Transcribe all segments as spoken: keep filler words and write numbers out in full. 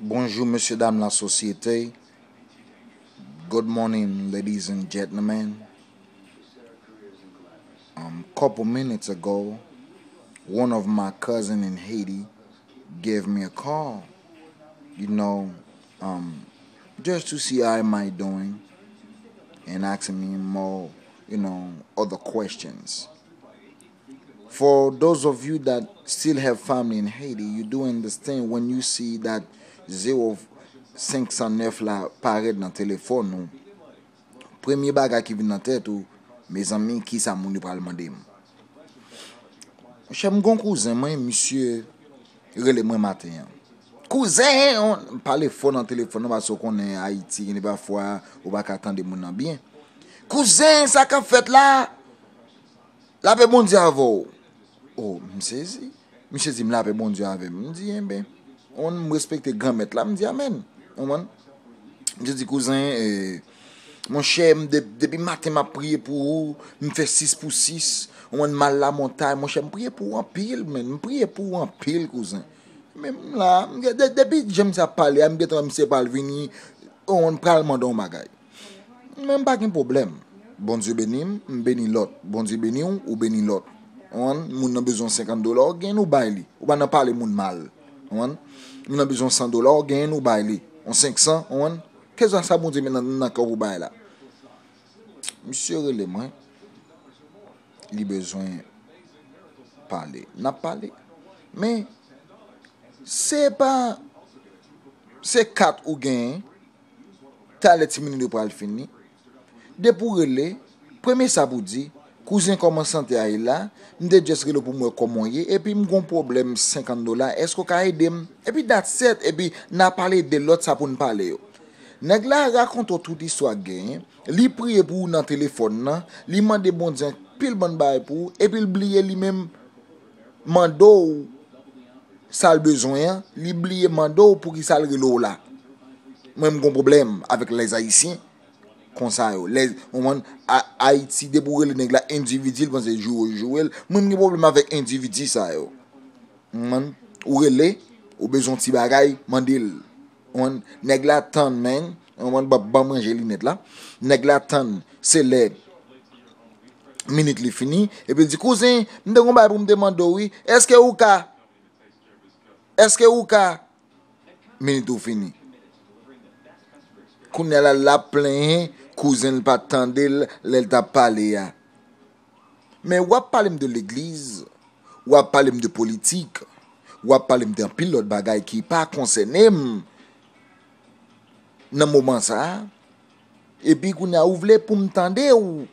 Bonjou, mesye dam lasosyete. Good morning, ladies and gentlemen. Um, couple minutes ago, one of my cousin in Haiti gave me a call, you know, um, just to see how am I doing and asking me more, you know, other questions. For those of you that still have family in Haiti, you do understand when you see that zéro cinq cent neuf la parèt nan telefòn ou. Premye bagay ki vin nan tèt ou, mezanmi, kisa moun yo pral mande m? Monchè, m gon kouzen mwen, misye rele mwen maten an. Kouzen, m pale fò nan telefòn nan, paske w konnen Ayiti, gen de pafwa, ou pa ka tande moun nan byen. Kouzen, sa k ap fèt la? Lapè Bondye avè w. O, m sezi. Misye di m lapè Bondye avè m. M di, enben, on, m respekte Granmèt la, m di amèn. Ou konprann? Misye di, kouzen, eh, monchè, m de, depi maten m ap priye pou ou, m fè sis pou sis, ou konprann, m al lamontay, monchè, m priye pou ou anpil, men, m priye pou ou anpil, kouzen. Men m la, m gen, de, depi jan misye ap pale a, m gentan wè misye pral vini, ou konprann, pral mande yon bagay. Men m pa gen pwoblèm. Bondye beni m, m beni lòt. Bondye beni w, ou beni lòt. Ou konprann? Moun nan bezwen senkant dola, ou gen ou bay li. Ou pa nan pale moun mal. Ou konprann? Moun nan bezwen san dola, ou gen ou bay li. Yon senk san, ou konprann? Kèlkeswa sa Bondye met nan, nan kè w pou bay la. Misye rele mwen. Li bezwen pale. N ap pale. Men, se pa, se kat ou genyen. Talè ti minit yo pral fini. Depi w rele, premye sa pou di, kouzen, kòman sante a ye la? M te just rele w pou m wè kòman w ye, epi m gon pwoblèm senkant dola, èske w ka ede m? Epi that's it, epi n a pale de lòt sa pou n pale yo. Nèg la rakonte w tout istwa k genyen, li priye pou ou nan telefòn nan, li mande Bondye anpil bann bagay pou ou, epi l bliye li menm mande w sa l bezwen an, li bliye mande w poukisa l rele w la. Mwen, m gon pwoblèm avèk lèzayisyen konsa yo. Lèz, ou konprann, A-, Ayiti, depi w rele nèg la endividi, l panse joure w joure l. Mwen, m gen pwoblèm avèk endividi sa yo. Ou konprann? Ou rele, ou bezwen yon ti bagay, mande l. Ou konprann? Nèg la tann, men, ou konprann, ban, ban manje linèt la. Nèg la tann, se lè minit li fini, epi l di, kouzen, m te gon bagay pou m te mande w, wi. Èske ou ka? Èske ou ka? Minit ou fini. Kounye a la, l ap plenyen, kouzen l pa t tande l lè l t ap pale a. Men w ap pale m de legliz, w ap pale m de politik, w ap pale m de anpil lòt bagay ki pa konsène m nan moman sa a. Epi kounye a, ou vle pou m tande w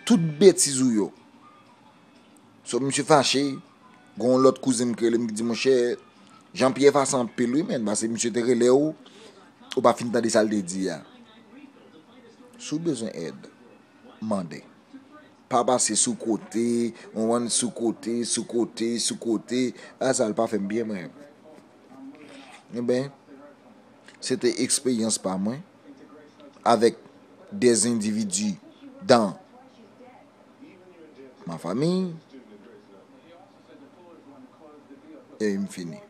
tout betiz ou yo. So, misye fache, gon lòt kouzen m ki rele m ki di, monchè, Jean Pierre fache anpil wi, men, paske misye te rele w, ou pa fin tande sa l te di a. Si w bezwen èd, mande. Pa pase sou kote, ou konprann, sou kote, sou kote, sou kote. A sa, l pa fè m byen, mwen. Enben, se te eksperyans pa mwen avèk des individus dans ma famille. E m fini.